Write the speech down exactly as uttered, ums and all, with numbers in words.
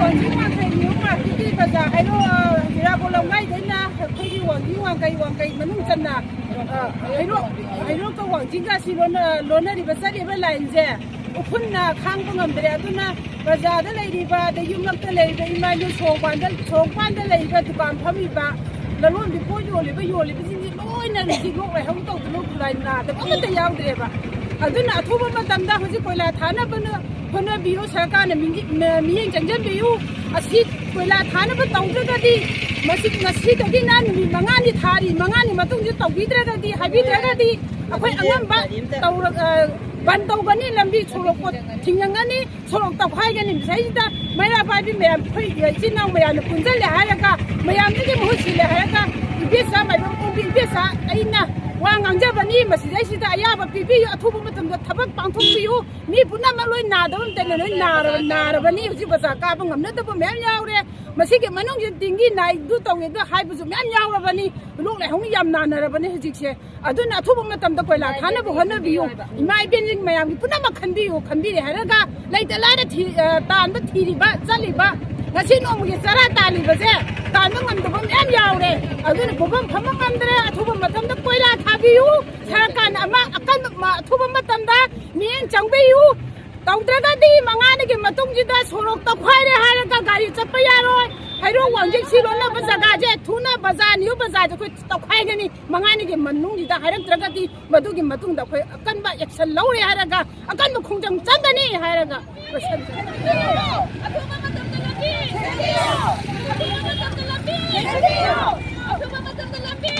ꯋꯥꯡꯖꯤꯡ ꯋꯥꯡꯈꯩ ꯅ꯭ꯌꯨ ꯃꯥꯔꯀꯦꯠꯀꯤ ꯕꯖꯥꯔ ꯍꯩꯔꯣꯛ, ꯑ, ꯍꯤꯔꯥ ꯄꯣꯂꯝ ꯂꯩꯀꯥꯏꯗꯩꯅ ꯑꯩꯈꯣꯏꯒꯤ ꯋꯥꯡꯖꯤꯡ ꯋꯥꯡꯈꯩ, ꯋꯥꯡꯈꯩ ꯃꯅꯨꯡ ꯆꯟꯅ, ꯑ, ꯍꯩꯔꯣꯛ, ꯍꯩꯔꯣꯛꯀ ꯋꯥꯡꯖꯤꯡꯒ ꯑꯁꯤ ꯂꯣꯟꯅ-, ꯂꯣꯟꯅꯔꯤꯕ ꯆꯠꯂꯤꯕ ꯂꯥꯏꯟꯁꯦ ꯎꯐꯨꯟꯅ ꯈꯥꯡꯕ ꯉꯝꯗ꯭ꯔꯦ꯫ ꯑꯗꯨꯅ ꯕꯖꯥꯔꯗ ꯂꯩꯔꯤꯕ, ꯑꯗꯩ ꯌꯨꯝꯂꯛꯇ ꯂꯩꯔꯤꯕ ꯏꯃꯥ ꯏꯕꯦꯟ, ꯁꯣꯔꯣꯛ ꯃꯄꯥꯟꯗ, ꯁꯣꯔꯣꯛ ꯃꯄꯥꯟꯗ ꯂꯩꯔꯤꯕ ꯗꯨꯀꯥꯟ ꯐꯝꯃꯤꯕ, ꯂꯂꯣꯟꯕꯤ, ꯄꯣꯠ ꯌꯣꯜꯂꯤꯕ, ꯌꯣꯜꯂꯤꯕꯁꯤꯡꯁꯤ ꯂꯣꯏꯅ ꯍꯧꯖꯤꯛ ꯂꯣꯛ ꯂꯥꯏꯍꯧ ꯇꯧꯗꯅ ꯈꯨꯠꯂꯥꯏ ꯅꯥꯗꯕ ꯑꯃꯠꯇ ꯌꯥꯎꯗ꯭ꯔꯦꯕ꯫ ꯑꯗꯨꯅ ꯑꯊꯨꯕ ꯃꯇꯝꯗ ꯍꯧꯖꯤꯛ ꯀꯣꯏꯂꯥ ꯊꯥꯅꯕꯅ ꯍꯣꯠꯅꯕꯤꯌꯨ, ꯁꯔꯀꯥꯔꯅ ꯃꯤꯠꯌꯦꯡ, ꯃꯤꯠꯌꯦꯡ ꯆꯪꯁꯤꯟꯕꯤꯌꯨ꯫ ꯑꯁꯤ ꯀꯣꯏꯂꯥ ꯊꯥꯅꯕ ꯇꯧꯗ꯭ꯔꯒꯗꯤ, ꯃꯁꯤ ꯉꯁꯤꯗꯒꯤꯅ ꯅꯨꯃꯤꯠ ꯃꯉꯥꯅꯤ ꯊꯥꯔꯤ, ꯃꯉꯥꯅꯤ ꯃꯇꯨꯡꯗ ꯇꯧꯕꯤꯗ꯭ꯔꯒꯗꯤ, ꯍꯥꯏꯕꯤꯗ꯭ꯔꯒꯗꯤ ꯑꯩꯈꯣꯏ ꯑꯉꯝꯕ ꯇꯧꯔ-, ꯑ, ꯕꯟ ꯇꯧꯒꯅꯤ, ꯂꯝꯕꯤ ꯁꯣꯔꯣꯛ ꯊꯤꯡꯉꯒꯅꯤ, ꯁꯣꯔꯣꯛ ꯇꯧꯈꯥꯏꯒꯅꯤ꯫ ꯃꯁꯤꯗꯩꯁꯤꯗ ꯃꯩꯔꯥ ꯄꯥꯏꯕꯤ ꯃꯌꯥꯝ, ꯑꯩꯈꯣꯏ ꯏꯆꯤꯟ ꯏꯅꯥꯎ ꯃꯌꯥꯝꯅ ꯄꯨꯟꯁꯤꯜꯂꯦ ꯍꯥꯏꯔꯒ, ꯃꯌꯥꯝꯗꯨꯒꯤ ꯃꯍꯨꯠ ꯁꯤꯜꯂꯦ ꯍꯥꯏꯔꯒ, ꯏꯕꯦꯆꯥ ꯃꯥꯏꯕꯝ ꯀꯣꯡꯕꯤ ꯏꯕꯦꯆꯥ ꯑꯩꯅ ꯋꯥ ꯉꯥꯡꯖꯕꯅꯤ꯫ ꯃꯁꯤꯗꯩꯁꯤꯗ ꯑꯌꯥꯕ ꯄꯤꯕꯤꯌꯨ, ꯑꯊꯨꯕ ꯃꯇꯝꯗ ꯊꯕꯛ ꯄꯥꯡꯊꯣꯛꯄꯤꯌꯨ꯫ ꯃꯤ ꯄꯨꯝꯅꯃꯛ ꯂꯣꯏ ꯅꯥꯗꯕ ꯑꯃꯇ ꯂꯩ, ꯂꯣꯏ ꯅꯥꯔꯕ-, ꯅꯥꯔꯕꯅꯤ꯫ ꯍꯧꯖꯤꯛ ꯕꯖꯥꯔ ꯀꯥꯕ ꯉꯝꯅꯗꯕ ꯃꯌꯥꯝ ꯌꯥꯎꯔꯦ꯫ ꯃꯁꯤꯒꯤ ꯃꯅꯨꯡꯁꯤꯗ ꯗꯦꯡꯒꯤ ꯅꯥꯏ, ꯑꯗꯨ ꯇꯧꯋꯦ, ꯑꯗꯨ ꯍꯥꯏꯕꯁꯨ ꯃꯌꯥꯝ ꯌꯥꯎꯔꯕꯅꯤ꯫ ꯂꯣꯛ ꯂꯥꯏꯍꯧꯅ ꯌꯥꯝ ꯅꯥꯅꯔꯕꯅꯤ ꯍꯧꯖꯤꯛꯁꯦ꯫ ꯑꯗꯨꯅ ꯑꯊꯨꯕ ꯃꯇꯝꯗ ꯀꯣꯏꯂꯥ ꯊꯥꯅꯕ ꯍꯣꯠꯅꯕꯤꯌꯨ꯫ ꯏꯃꯥ ꯏꯕꯦꯟꯁꯤꯡ ꯃꯌꯥꯝꯒꯤ ꯄꯨꯝꯅꯃꯛ ꯈꯟꯕꯤꯌꯨ, ꯈꯟꯕꯤꯔꯦ ꯍꯥꯏꯔꯒ ꯂꯩꯇ ꯂꯥꯏꯔ ꯊꯤ-, ꯑ, ꯇꯥꯟꯕ ꯊꯤꯔꯤꯕ, ꯆꯠꯂꯤꯕ, ꯉꯁꯤ ꯅꯣꯡꯃꯒꯤ ꯆꯔꯥ ꯇꯥꯜꯂꯤꯕꯁꯦ ꯇꯥꯟꯕ ꯉꯝꯗꯕ ꯃꯌꯥꯝ ꯌꯥꯎꯔꯦ꯫ ꯑꯗꯨꯅ ꯄꯣꯠꯐꯝ ꯐꯝꯕ ꯉꯝꯗ꯭ꯔꯦ꯫ ꯑꯊꯨꯕ ꯃꯇꯝꯗ ꯀꯣꯏꯂꯥ ꯊꯥꯕꯤꯌꯨ꯫ ꯁꯔꯀꯥꯔꯅ ꯑꯃ ꯑꯀꯟꯕ ꯃ-, ꯑꯊꯨꯕ ꯃꯇꯝꯗ ꯃꯤꯠꯌꯦꯡ ꯆꯪꯕꯤꯌꯨ꯫ ꯇꯧꯗ꯭ꯔꯒꯗꯤ ꯃꯉꯥꯅꯤꯒꯤ ꯃꯇꯨꯡꯁꯤꯗ ꯁꯣꯔꯣꯛ ꯇꯧꯈꯥꯏꯔꯦ ꯍꯥꯏꯔꯒ ꯒꯥꯔꯤ ꯆꯠꯄ ꯌꯥꯔꯣꯏ꯫ ꯍꯩꯔꯣꯛ ꯋꯥꯡꯖꯤꯡ ꯁꯤ ꯂꯣꯟꯅꯕ ꯖꯒꯥꯁꯦ ꯊꯨꯅ ꯕꯖꯥꯔ, ꯅ꯭ꯌꯨ ꯕꯖꯥꯔꯁꯦ ꯑꯩꯈꯣꯏ ꯇꯧꯈꯥꯏꯒꯅꯤ꯫ ꯃꯉꯥꯅꯤꯒꯤ ꯃꯅꯨꯡꯁꯤꯗ ꯍꯥꯏꯔꯛꯇ꯭ꯔꯒꯗꯤ ꯃꯗꯨꯒꯤ ꯃꯇꯨꯡꯗ ꯑꯩꯈꯣꯏ ꯑꯀꯟꯕ action ꯂꯧꯔꯦ ꯍꯥꯏꯔꯒ, ꯑꯀꯟꯕ ꯈꯣꯡꯖꯪ ꯆꯪꯒꯅꯤ ꯍꯥꯏꯔꯒ ꯂꯣꯏꯁꯤꯟꯖꯔꯦ꯫ ꯑꯊꯨꯕ ꯃꯇꯝꯗ ꯂꯝꯕꯤ! ꯑꯊꯨꯕ ꯃꯇꯝꯗ ꯂꯝꯕꯤ! ꯑꯊꯨꯕ ꯃꯇꯝꯗ ꯂꯝꯕꯤ!